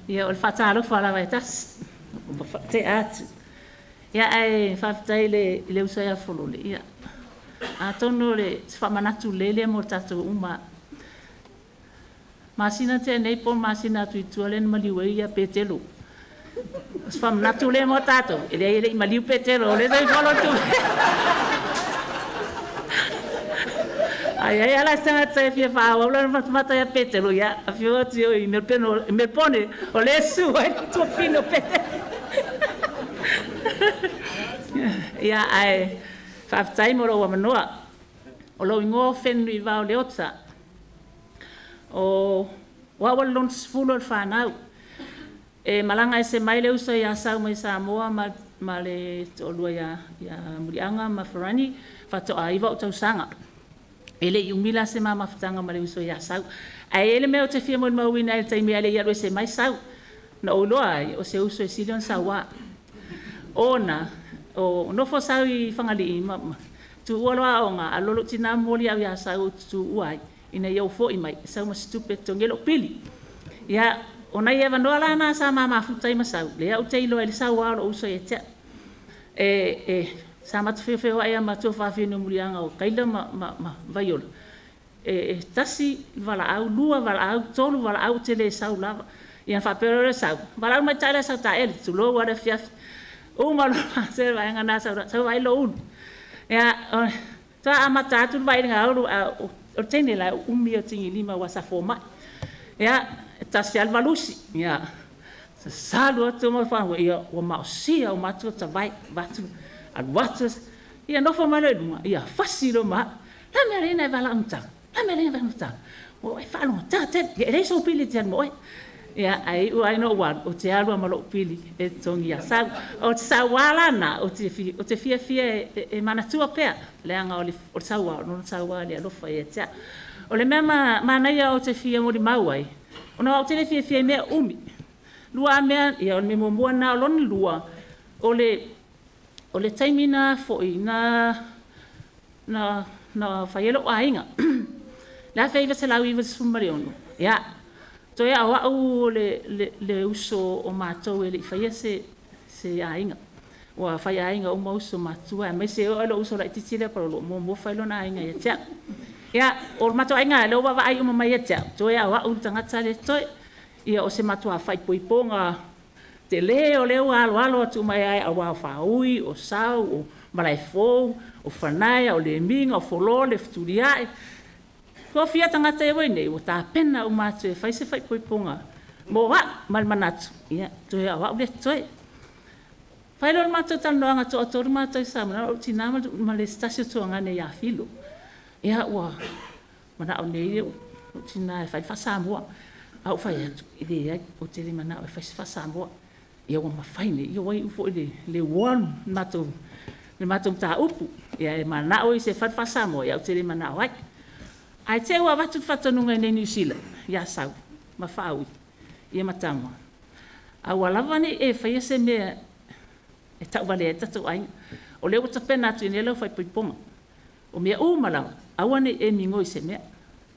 Ia, o le faatalofa lava e tasi, ua faatea atu. Ia, ae faafetai i le uso ia Folole. Ia, atonu o le faamanatu lelei lea mo tatou uma. Masina tea nei po o masina atu i tua lea na maliu ai ia Petelo. O se faamanatu lea mo tatou, e leai e le i maliu Petelo, o lea e soifua lona Ai ai ala se tagata e fia faaauau lana matamata ia Petelo, ia afio atu i Melpone, o lea e susu ai le tuafafine o Petelo. Ia, ae faafetai mo lou avanoa. O lou igoa o Fenunuivao Leota. O au o le lona 10 o le fanau. E malaga ese mai le uso ia Sau mai Samoa ma le toalua ia Muliaga ma Farani, faatoa 9 ou tausaga. E le i umi la se ma mafutaga ma le uso ia Sau. Ae i ai le mea ou te fia molimauina i le taimi a le i alu ese mai Sau. Na ou iloa ai, o se uso e sili ona sauā. Ona, o nofo Sau i Fagalii ma tuua loa aoga, alu loa lou tina momoli au ia Sau ou te tuua ai, ina ia ou foi mai, sau ma se tupe e totogi ai lou pili. Ia, o nai avanoa la na sa ma mafuta ai ma Sau, lea ou te iloa ai le sauā o lou uso ia te au. Sa matou feofeoai lava ma tuafafine o Muliaga o Kaila ma Vaiola, e tasi valaau, lua valaau, tolu valaau, ou te le sau lava. Ia ona faapea loa lea o Sau, valaau le tamaitai la e sau taele, tulou lava le afiafi. Uma loa se o le vaega lena sau loa vaai lou ulu. Ia, faatoa amata atu le vailiga ulu, a o le teine la e umi ia o atigilima aua sa fomai. Ia, e tasi lava le valusi. Ia, sasalu atu ma fagu, ia, ua maosia uma atu ota vai, avatu, alu atu, ia nofo mai loa i luga, ia fasi loa ma au. La mea lea na e valaau matau, la mea lea na valaau matau. Ua e faalogotata tele, ia e leai sou pili e te alu ma oe. Ia, ae iu lava ina ou alu, ou te alu lava ma lou pili e totogi ia Sau. O te sauā la na, ou te fiafia e manatua pea, leaga o le sauā, o lona sauā i le alofa ia te au. O le mea manaia ou te fia molimau ai, ona o au ou te le fiafia i mea umi. Lua lava mea, ia o le mea muamua lena. O lona lua, o le taimi na foi na fai ai lou aiga, le 1996, ia, toe lava o au le uso o matou e le i faia se aiga. Ua faiaiga uma uso matutua, aemaise oo lava i lou uso laitiiti lea o Palolo, ua muamua fai lona aiga ia te au. Ia, o le matou aiga lava, o lea ua vaavaai uma mai ia te au, toe lava o au le tagata lea e totoe. Ia, o se matua faaipoipoga tele o lea ua aloalo atu uma ai aua o Faaui, o Sau, o Malaefou, o Fanaea, o Lemiga, o Folole, o Fetuliai. Toafia tagata ia ua i nei, ua tapena uma atu e fai se faaipoipoga mo au ma le manatu, ia, toe lava o au lea e totoe. Fai loa le matou talanoaga toatolu matou i Samoa, lou tina ma le tasi o tuagane ia Filo. Ia, ua manao nei lou tina e fai le faa-Samoa. A ou fai atu, e leai, ou te le manao e fai se faa-Samoa. Ia ua mafai nei, ia ua iu foi i le uoa le matou mataupu. Ia e manao isi e fai le faa-Samoa, ia ou te le manao ai. Ae te i ua avatu le faatonuga i inei i Niu Sila, ia Sau ma Faaui, ia ma Tama, aua lava ne i e faia se mea e tauvalea ai le tatou aiga. O lea ua tapena atu i inei lau faaipoipoga. O mea uma lava, aua ne i e migoi i se mea.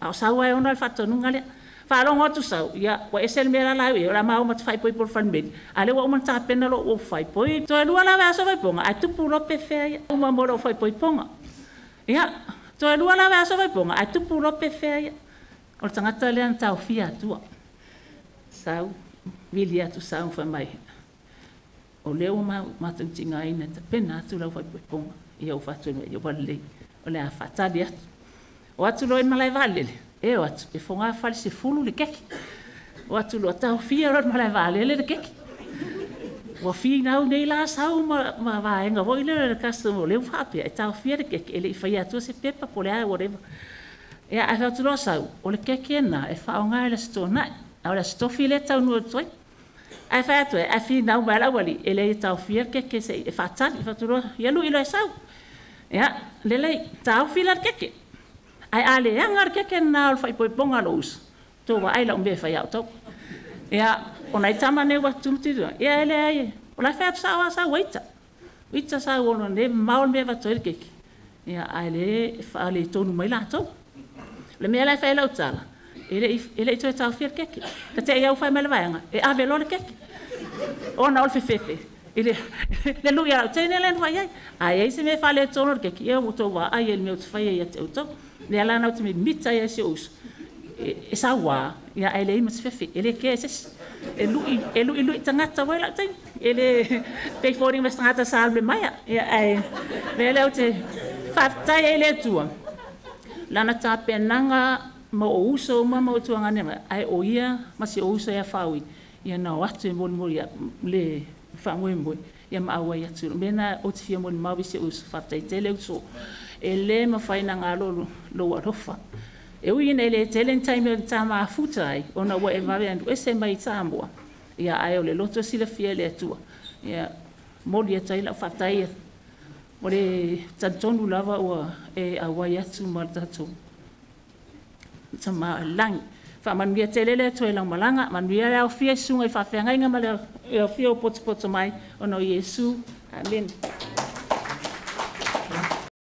A o Sau lava e ona le faatonuga lea. Faalogo atu Sau, ia, ua ese le mea la e i ai, o le a ma o ma te faaipoipo i le falemeli, a o lea ua uma ona tapena lou ou faipoi. Toe lua la vaiaso faaipoipoga, ae tupu loa pefea ia. Uma mo lou faaipoipoga. Ia, toe lua la vaiaso faaipoipoga, ae tupu loa pefea ia. O le tagata lea na taofia atua. Sau, vili atu Sau ma fai mai, o lea ua matou tigaina e tapena atu lau faaipoipoga. Ia ua fai atu ia ua lelei, o le a faatali atu. O atu loa i malae vaalele, e o atu, e fogafale 10 le keke. O atu loa, taofia loa le malae vaalele le keke. Ua finau nei la Sau ma vaega foi lea o le customer o lea ua faapea e taofia le keke, e le i faia atua se pepa po o le a, whatever. Ia, ae fai atu loa Sau, o le keke na e faaaoga i le Aso Toonai, a o le Aso Tofi lea e taunuu atu ai. Ae fai atu ai, ae finau mai lava le aualii, e leai e taofia le keke se i e faatali. Fai atu loa, ia lui loa e Sau. Ia, lelei, taofi la le keke. Ae a leaga le keke lena o le faaipoipoga a lou uso, tou vaai lau mea e fai ia outou. Ia, o nai tama nei ua tumutitua, ia e leai, o la e fai atu sao lava Sau ua ita. Ua ita Sau ona o lea e mamao le mea e avatu ai le keke, ia, ae le faaletonu mai latou. O le mea la e fai ai lau tala, E le i toe taofia le keke. Na te i au fai mai le vaega, e ave loa le keke. Ona o le fefefe i le lui a lau teine lea na fai ai. A i ai se mea e faaletonu o le keke, ia ua outou vaai i le mea ou te faia ia te outou. O lea la ou te mimita ai i si ou uso, e saua, ae leai ma se fefe, e le kea e se isi. E luilui tagata foi lau teine. E le pei e foliga mai o se tagata sa alu i le maea. Ae o le mea lea ou te faafetai ai i le Atua, Lana tapenaga ma ou uso uma ma ou tuagane mai, ae o ia ma si ou uso ia Faaui, ia na o atu e molimoli le faamoemoe ma auai atu. O le mea lena ou te fia molimau ai i si ou uso, faafetai tele uso, e le mafai ona galo lou alofa. E ui ina le tele ni taimi ta mafuta ai, ona ua e vave alu ese mai Samoa, ae o le loto silafia e le Atua. Ia, momoli atu ai lau faafetai, o le talitonu lava ua e auai atu ma le tatou Tama i le lagi. Faamanuia tele le Atua i lau malaga, manuia le alofia i susuga i faafeagaiga ma le afio o potopoto mai, ona o Iesu. Amene.